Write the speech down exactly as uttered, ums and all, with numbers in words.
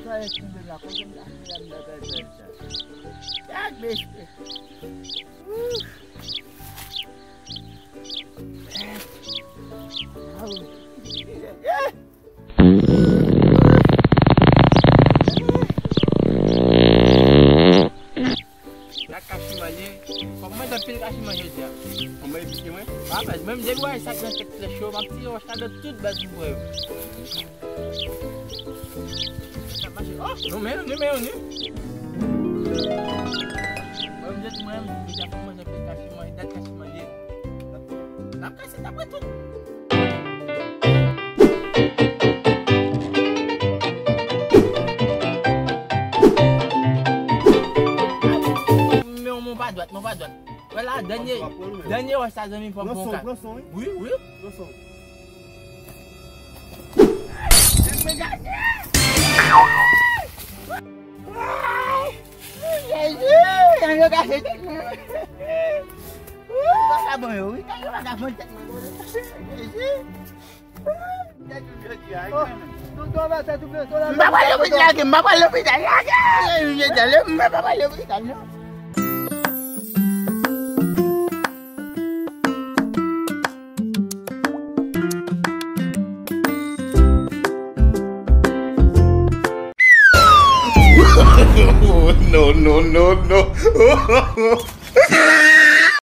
Sa e koube la, koube la, koube la, koube la. Gad mesye. Ouf. Aw. Gad kachiman ye. Fòk mwen manje anpil kachiman jodi a. Kòman e pike mwen? Pa baz, mwen menm depi w wè sa k nan tèt flèch yo, m ap tire wòch ladan tout baz m pran yo. Sa ap mache. Oh, nou men, nou men, nou. Mwen menm jodi mwen menm, jodi a fòk mwen manje anpil kachiman, e dat kachiman ye. N ap kase, n ap pran tout. Men yon men pa dwat, men pa dwat. Wè la, dènye, dènye wòch sa, zanmi, fò m pran kat. Pran son, pran son, wi. Wi, wi. Pran son. Jezi, nèg yo kase tèt mwen. Vagabon yo, wi, nèg yo vagabon tèt mwen. Jezi. M pa pral lopital, lage m, m pa pral lopital, lage m, m pa pral lopital, non. No, no, no, no.